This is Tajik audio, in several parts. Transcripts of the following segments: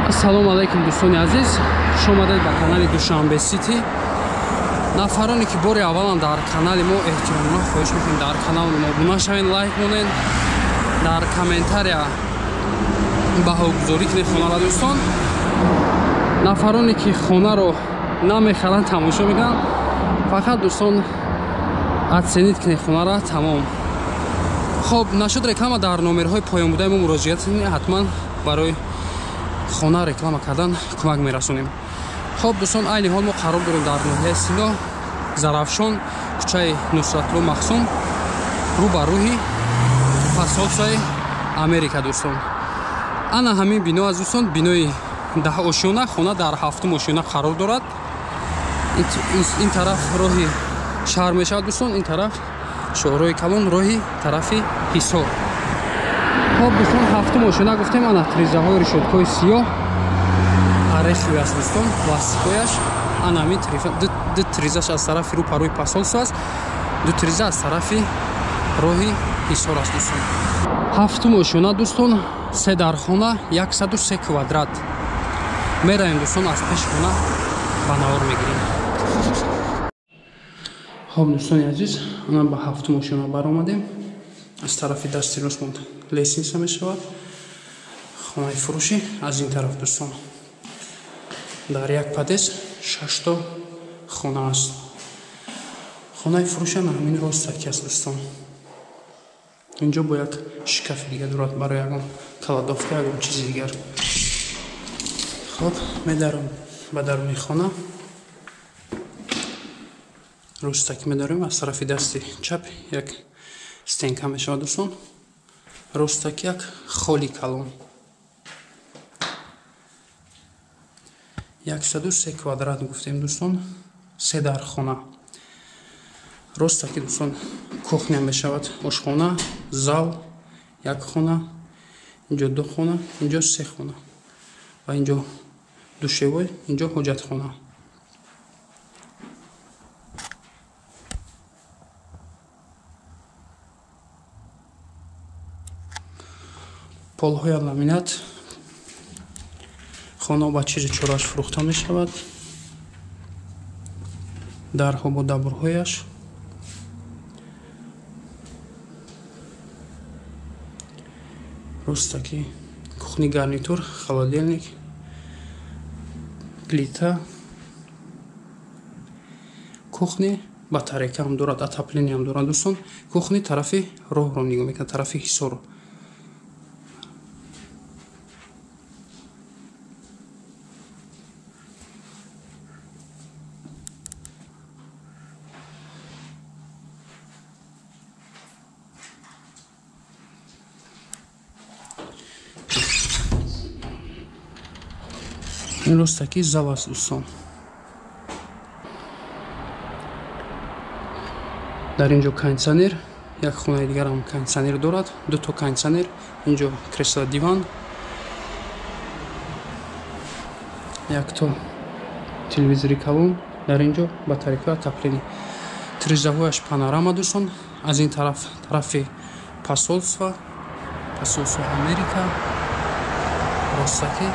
Ассалому алайкум дӯстони азиз, хуш омадед ба канали Душанбе Сити. Нафароне ки бори аввалан дар канали мо, эҳтиромона хоҳиш мекунем дар канали мо обуна шавед, лайк монед, дар комментария баҳогузорӣ кунед хонаро дӯстон. Нафароне ки хонаро намехаранд, тамошо мекунанд, фақат дӯстон оценить кунед хонаро, тамом. Хоб, нашуд реклама дар номерҳои поёнбудаи мо муроҷиат кунед, ҳатман барои хона реклама кардан кӯмак мерасонем. Хоб дӯстон, айни ҳол мо қарор дорем дар ноҳияи Сино, Зарафшон, кӯчаи Нусратулло Махсум, рӯ ба рӯҳи посольствои Америка дӯстон. Ана ҳамин бино аз дӯстон, бинои 10 ошёна, хона дар 7 ошёна қарор дорад. Ин тараф роҳи шаҳр мешавад дӯстон, ин тараф шоҳроҳи калон, роҳи тарафи Ҳисор. Хоб дӯстон, 7 ошёна гуфтем, ана тризаҳои решоткаҳои сиёҳ ореховый аст дӯстон, пластикояш. Ана ҳамин ду тризаш аз тарафи рӯ парои посольство аст, ду триза аз тарафи роҳи Ҳисор аст дӯстон. 7 ошёна дӯстон, 3 дархона, 103 квадрат. Меравем дӯстон, аз пеши хона ба навор мегирем. Хоб дӯстони азиз, ана ба 7 ошёна баромадем. Аз тарафи дасти рост лестница мешавад, хонаи фурӯшӣ. Аз ин тараф дӯстон дар як подъезд 6 то хона аст. Хонаи фурӯшӣ ана ҳамин ростаки аст дӯстон. Инҷо бо як шкафи дигар дорад барои ягон кладовка, ягон чизи дигар. Хоб, медаром ба даруни хона. Ростаки медарем, аз тарафи дасти чап як стенка мешавад дӯстон. Ростаки як холи калон. 103 квадрат гуфтем дӯстон, 3 дархона. Ростаки дӯстон кухня мешавад, ошхона, зал, як хона, инҷо 2 хона, инҷо 3 хона ва инҷо душевой, инҷо ҳоҷатхона. Полҳои ламинат. Хона ба чизи чораш фурӯхта мешавад. Дарҳо бо дабурҳояш. Ростаки кухни гарнитур, холодильник, плита. Кухни батарейка ҳам дорад, отопление ҳам дорад дӯстон. Кухни тарафи роҳро нигоҳ мекунад, тарафи Ҳисорро. Ин ростаки зал аст дӯстон. Дар инҷо кондитсионер, як хонаи дигарам кондитсионер дорад, 2 то кондитсионер, инҷо кресло, диван, як то телевизори калон, дар инҷо батарейка, отопление. Тризаҳояш панорама дӯстон. Аз ин тараф тарафи посольство, посольство Америка, ростаки.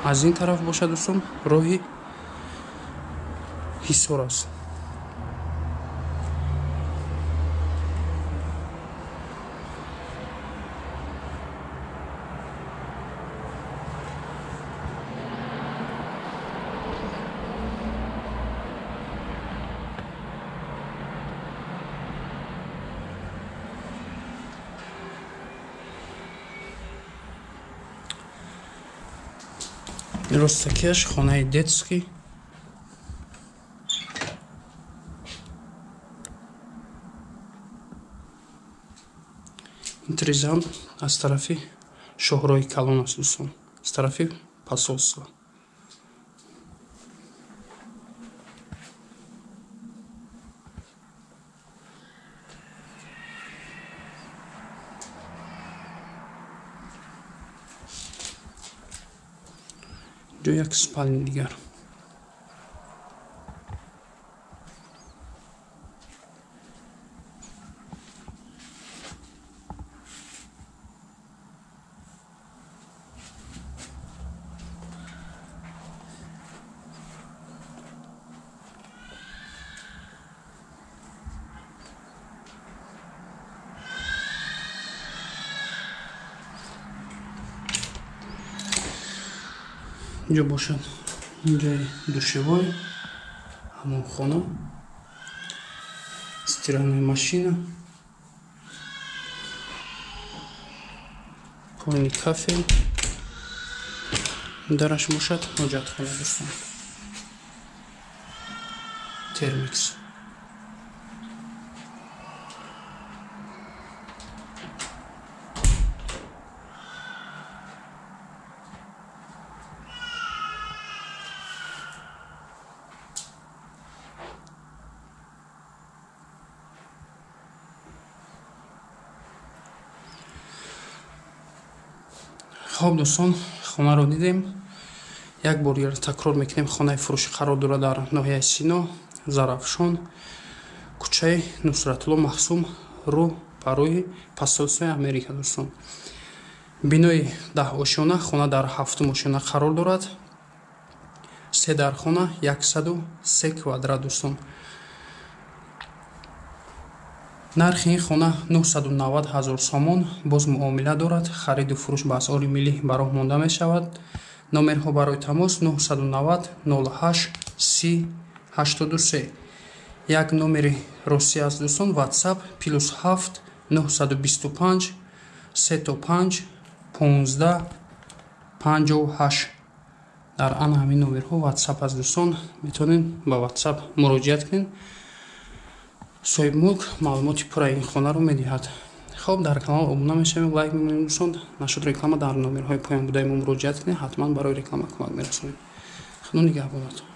Аз ин тараф бошад дӯстон роҳи Ҳисор аст. Ростакиаш хонаи детский. Ин тризам аз тарафи шоҳроҳи калон аст дӯстон, аз тарафи посольство. Инҷо як спальни дигар. Инҷо бошад инҷои душевой, ҳамомхона, стиральная машина, полный кафель. Дараш бошад ҳоҷатхона дӯстон. Термикс. Хоб дӯстон, хонаро дидем. Як бор дигар такрор мекунем, хонаи фурӯшӣ қарор дорад дар ноҳияи Сино, Зарафшон, кӯчаи Нусратулло Махсум, рӯ ба рӯи посольствои Америка дӯстон. Бинои 10 ошёна, хона дар 7 ошёна қарор дорад. 3 дархона, 103 квадрат дӯстон. Нархи ин хона 990 000 сомон, боз муомила дорад. Хариду фурӯш ба асъори миллӣ ба роҳ монда мешавад. Номерҳо барои тамос 990 08 30 83. Як номери Русия аст дӯстон, WhatsApp +7 925 35 15 58. Дар ана ҳамин номерҳо WhatsApp аст дӯстон, метавонед ба WhatsApp муроҷиат кунед. Соҳибмулк маълумоти пурраи ин хонаро медиҳад. Хоб, дар канал обуна мешавем, лайк мемонем дӯстон. Нашуд реклама дар номерҳои поён будаи мо муроҷиат кунед, ҳатман барои реклама кӯмак мерасонем. Худо нигаҳбонатон.